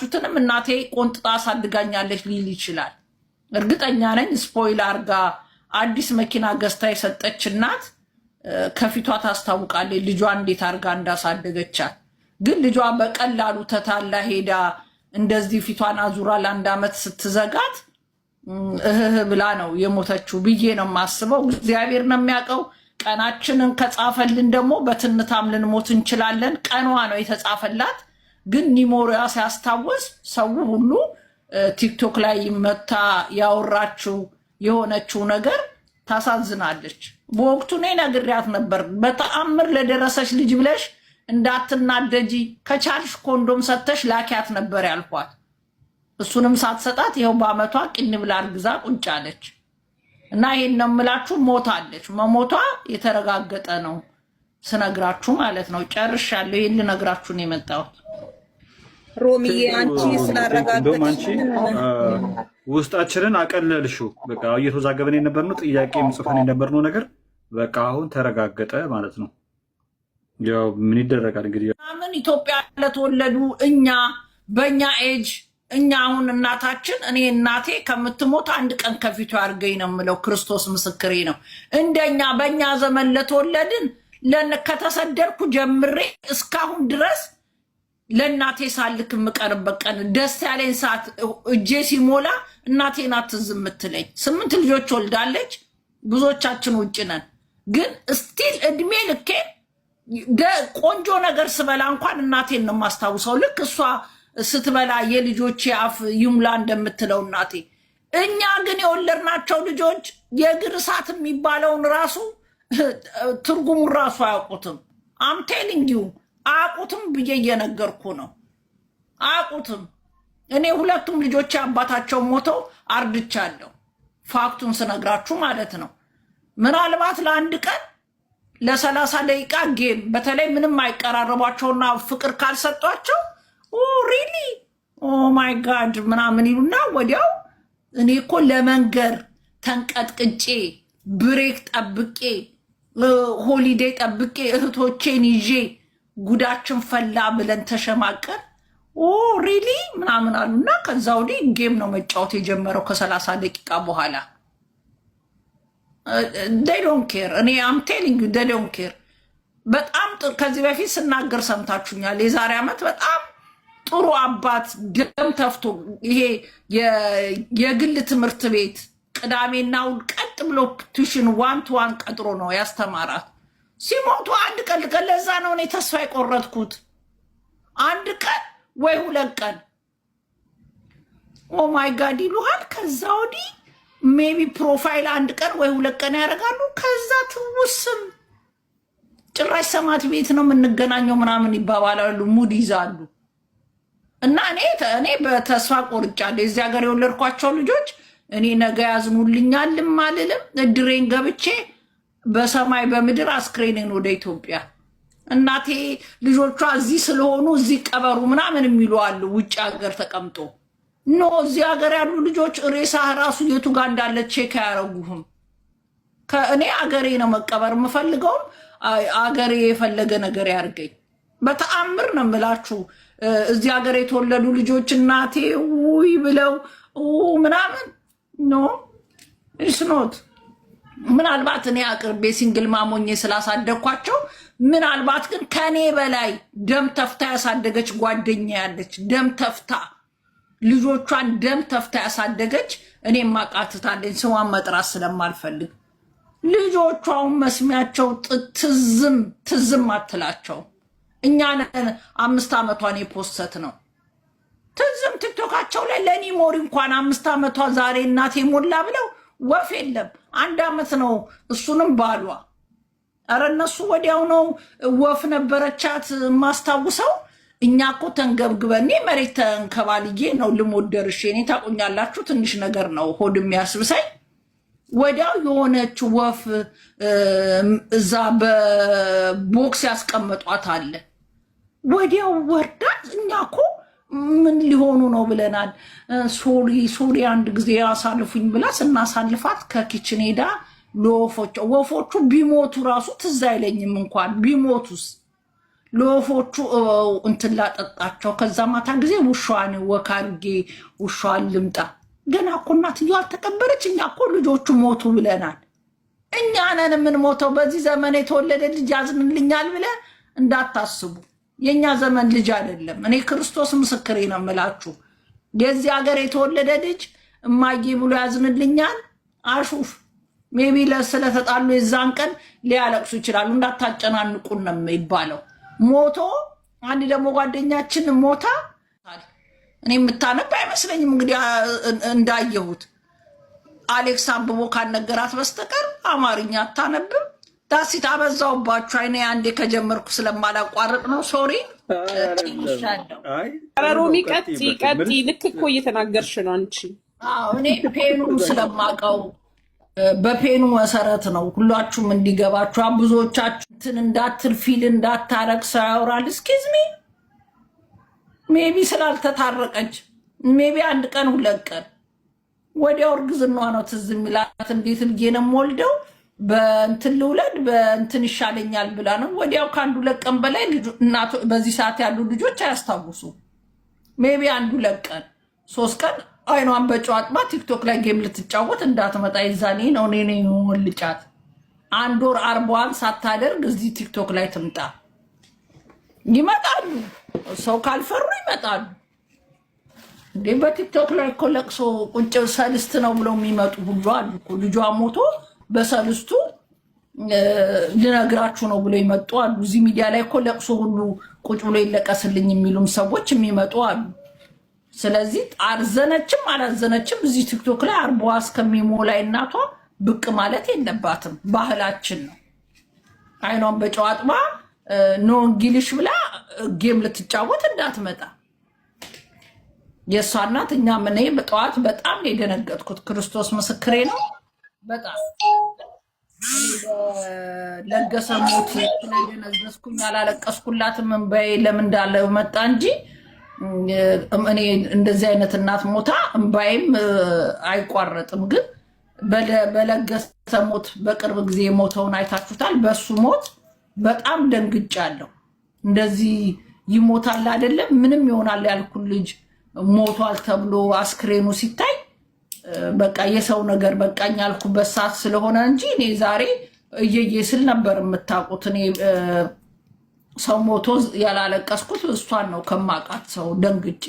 የሰማችሁትንም እናቴ ቆንጥጣ አሳድጋኛለች ሊል ይችላል። እርግጠኛ ነኝ spoil አርጋ አዲስ መኪና ገዝታ የሰጠች እናት ከፊቷ ታስታውቃለች ልጇ እንዴት አርጋ እንዳሳደገቻት። ግን ልጇ በቀላሉ ተታላ ሄዳ እንደዚህ ፊቷን አዙራ ለአንድ ዓመት ስትዘጋት እህህ ብላ ነው የሞተችው ብዬ ነው የማስበው። እግዚአብሔር ነው የሚያውቀው። ቀናችንን ከጻፈልን ደግሞ በትንታም ልንሞት እንችላለን። ቀኗ ነው የተጻፈላት። ግን memory ዋ ሲያስታውስ ሰው ሁሉ ቲክቶክ ላይ መታ ያወራችው የሆነችው ነገር ታሳዝናለች። በወቅቱ እኔ ነግሬያት ነበር። በተአምር ለደረሰች ልጅ ብለሽ እንዳትናደጂ፣ ከቻልሽ ኮንዶም ሰተሽ ላኪያት ነበር ያልኳት። እሱንም ሳትሰጣት ይኸው በአመቷ ቅን ብላ አርግዛ ቁጭ አለች። እና ይሄን ነው የምላችሁ። ሞታለች። መሞቷ የተረጋገጠ ነው ስነግራችሁ ማለት ነው። ጨርሻለሁ። ይሄን ልነግራችሁ ነው የመጣሁት። ሮሚዬ፣ አንቺ እንደውም አንቺ ስላረጋገጥሽ ውስጣችንን አቀለልሽው። በቃ እየተወዛገበን የነበርነው፣ ጥያቄም ጽፈን የነበርነው ነገር በቃ አሁን ተረጋገጠ ማለት ነው። ያው ምን ይደረጋል እንግዲህ። ምን ኢትዮጵያ ለተወለዱ እኛ በእኛ ኤጅ እኛ አሁን እናታችን፣ እኔ እናቴ ከምትሞት አንድ ቀን ከፊቱ ያድርገኝ ነው የምለው። ክርስቶስ ምስክሬ ነው። እንደኛ በእኛ ዘመን ለተወለድን ከተሰደድኩ ጀምሬ እስካሁን ድረስ ለእናቴ ሳልክ የምቀርበት ቀን፣ ደስ ያለኝ ሰዓት፣ እጄ ሲሞላ እናቴ ናት ትዝ የምትለኝ። ስምንት ልጆች ወልዳለች። ብዙዎቻችን ውጭ ነን፣ ግን still እድሜ ልኬን ቆንጆ ነገር ስበላ እንኳን እናቴን ነው የማስታውሰው። ልክ እሷ ስትበላ የልጆቼ አፍ ይሙላ እንደምትለው እናቴ። እኛ ግን የወለድናቸው ልጆች የእግር እሳት የሚባለውን ራሱ ትርጉሙን ራሱ አያውቁትም። I'm telling you፣ አያውቁትም ብዬ እየነገርኩ ነው። አያውቁትም። እኔ ሁለቱም ልጆቼ አባታቸው ሞተው አርድቻለሁ። Fact ኡን ስነግራችሁ ማለት ነው። ምናልባት ለአንድ ቀን ለ30 ደቂቃ game፣ በተለይ ምንም አይቀራረቧቸውና ፍቅር ካልሰጧቸው "Really? Oh my God" ምናምን ይሉና ወዲያው። እኔ እኮ ለመንገር ተንቀጥቅጬ፣ break ጠብቄ፣ holiday ጠብቄ፣ እህቶቼን ይዤ ጉዳችን ፈላ ብለን ተሸማቀን "Oh really?" ምናምን አሉና ከዛ ወዲህ game ነው መጫወት የጀመረው ከ30 ደቂቃ በኋላ። They don't care። እኔ I'm telling you, they don't care። በጣም ከዚህ በፊት ስናገር ሰምታችሁኛል። የዛሬ ዓመት በጣም ጥሩ አባት ደም ተፍቶ ይሄ የግል ትምህርት ቤት ቅዳሜና እሑድ ቀጥ ብሎ tuition one to one ቀጥሮ ነው ያስተማራት። ሲሞቱ አንድ ቀን ቀን፣ ለዛ ነው እኔ ተስፋ የቆረጥኩት። አንድ ቀን ወይ 2 ቀን "Oh my God" ይሉሃል። ከዛ ወዲህ maybe profile አንድ ቀን ወይ 2 ቀን ያደርጋሉ። ከዛ ትውስም ጭራሽ ሰማት ቤት ነው የምንገናኘው ምናምን ይባባላሉ፣ mood ይዛሉ። እና እኔ በተስፋ ቆርጫለሁ። የዚህ ሀገር የወለድኳቸው ልጆች እኔ ነገ ያዝኑልኛልም አልልም። እድሬን ገብቼ በሰማይ በምድር አስክሬኔን ወደ ኢትዮጵያ፣ እናቴ ልጆቿ እዚህ ስለሆኑ እዚህ ቀበሩ ምናምን የሚሉ አሉ። ውጭ ሀገር ተቀምጦ። No፣ እዚህ ሀገር ያሉ ልጆች ሬሳ ራሱ የቱ ጋር እንዳለ check አያረጉህም። ከእኔ አገሬ ነው መቀበር የምፈልገውም፣ አገሬ የፈለገ ነገር ያርገኝ። በተአምር ነው የምላችሁ። እዚህ ሀገር የተወለዱ ልጆች እናቴ ውይ ብለው ምናምን no, it's not። ምናልባት እኔ አቅርቤ single mom ሆኜ ስላሳደግኳቸው ምናልባት፣ ግን ከኔ በላይ ደም ተፍታ ያሳደገች ጓደኛ ያለች፣ ደም ተፍታ ልጆቿን ደም ተፍታ ያሳደገች እኔ ማቃትታለኝ፣ ስሟን መጥራት ስለማልፈልግ፣ ልጆቿውን መስሚያቸው ትዝም ትዝም አትላቸው። እኛ ነን 5 ዓመቷን የ post ነው ትዝም ቲክቶካቸው ላይ ለ memory እንኳን 5 ዓመቷ ዛሬ እናቴ ሞላ ብለው ወፍ የለም። አንድ ዓመት ነው፣ እሱንም ባሏ። ኧረ እነሱ ወዲያው ነው፣ ወፍ ነበረቻት የማስታውሰው። እኛ እኮ ተንገብግበን፣ እኔ መሬት ተንከባልዬ ነው ልሞት ደርሼ። እኔ ታውቁኛላችሁ፣ ትንሽ ነገር ነው ሆድ የሚያስብሰኝ። ወዲያው የሆነች ወፍ እዛ በ box ያስቀመጧት አለ። ወዲያው ወርዳ እኛ እኮ ምን ሊሆኑ ነው ብለናል። "Sorry, sorry፣ አንድ ጊዜ አሳልፉኝ" ብላ ስናሳልፋት ከ kitchen ሄዳ ለወፎች፣ ወፎቹ ቢሞቱ ራሱ ትዝ አይለኝም፣ እንኳን ቢሞቱስ ለወፎቹ እንትን ላጠጣቸው። ከዛ ማታ ጊዜ ውሻዋን walk አድርጌ ውሻዋን ልምጣ። ገና እኮ እናትየው አልተቀበረች። እኛ እኮ ልጆቹ ሞቱ ብለናል። እኛ ነን የምንሞተው። በዚህ ዘመን የተወለደ ልጅ ያዝንልኛል ብለ እንዳታስቡ። የእኛ ዘመን ልጅ አይደለም። እኔ ክርስቶስ ምስክሬ ነው የምላችሁ። የዚህ ሀገር የተወለደ ልጅ እማዬ ብሎ ያዝንልኛል። አሹፍ፣ maybe ስለተጣሉ የዛን ቀን ሊያለቅሱ ይችላሉ። እንዳታጨናንቁን ነው የሚባለው። ሞቶ አንድ ደግሞ ጓደኛችን ሞታ እኔ የምታነብ አይመስለኝም። እንግዲህ እንዳየሁት አሌክስ አንብቦ ካልነገራት በስተቀር አማርኛ አታነብም። That's it፣ አበዛውባችሁ። አይኔ አንዴ ከጀመርኩ ስለማላቋርጥ ነው። Sorry። ኧረ ሮሚ ቀጥይ ቀጥይ። ልክ እኮ እየተናገርሽ ነው አንቺ። እኔ pain ኑ ስለማቀው በ pain ኑ መሰረት ነው ሁላችሁም እንዲገባችሁ። ብዙዎቻችሁ እንትን እንዳትል feel እንዳታረግ ሰው ያወራል። Excuse me፣ maybe ስላልተታረቀች maybe አንድ ቀን 2 ቀን ወዲያው እርግዝናዋ ነው ትዝ የሚላት። እንዴት ብዬ ነው የምወልደው፣ በእንትን ልውለድ፣ በእንትን ይሻለኛል ብላ ነው። ወዲያው ከአንድ 2 ቀን በላይ በዚህ ሰዓት ያሉ ልጆች አያስታውሱ። Maybe አንድ 2 ቀን 3 ቀን አይኗን በጨው አጥባ ቲክቶክ ላይ game ልትጫወት እንዳትመጣ። የዛኔ ነው እኔ ልጫት። አንድ ወር 40ዋን ሳታደርግ እዚህ ቲክቶክ ላይ ትምጣ። ይመጣሉ። ሰው ካልፈሩ ይመጣሉ። እንዴ፣ በቲክቶክ ላይ እኮ ለቅሶ ቁጭ ሰልስት ነው ብለው የሚመጡ ሁሉ አሉ እኮ። ልጇ ሞቶ በሰልስቱ ልነግራችሁ ነው ብለው ይመጡ አሉ። እዚህ ሚዲያ ላይ እኮ ለቅሶ ሁሉ ቁጭ ብሎ ይለቀስልኝ የሚሉም ሰዎች የሚመጡ አሉ። ስለዚህ አዘነችም አላዘነችም እዚህ ቲክቶክ ላይ 40ዋ እስከሚሞላ እናቷ ብቅ ማለት የለባትም። ባህላችን ነው። አይኗን በጨው አጥባ no English ብላ game ልትጫወት እንዳትመጣ። የእሷ እናት እኛ ምን በጠዋት በጣም ነው የደነገጥኩት። ክርስቶስ ምስክሬ ነው። በጣም ለገሰ ሞት ስለደነዘዝኩኝ አላለቀስኩላትም። እንባዬ ለምን እንዳለ መጣ እንጂ እኔ እንደዚህ አይነት እናት ሞታ እምባዬም አይቋረጥም። ግን በለገሰ ሞት በቅርብ ጊዜ የሞተውን አይታችሁታል። በሱ ሞት በጣም ደንግጫለሁ። እንደዚህ ይሞታል አይደለም ምንም ይሆናል ያልኩን ልጅ ሞቷል ተብሎ አስክሬኑ ሲታይ በቃ የሰው ነገር በቃኝ ያልኩበት ሰዓት ስለሆነ እንጂ እኔ ዛሬ እየዬ ስል ነበር የምታውቁት። እኔ ሰው ሞቶ ያላለቀስኩት እሷን ነው ከማውቃት ሰው ደንግጬ።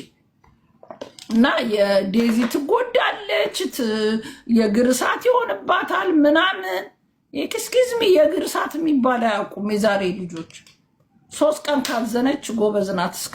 እና የዴዚ ትጎዳለች፣ የእግር እሳት ይሆንባታል ምናምን። Excuse me፣ የእግር እሳት የሚባል አያውቁም የዛሬ ልጆች። 3 ቀን ካዘነች ጎበዝ ናት እስከ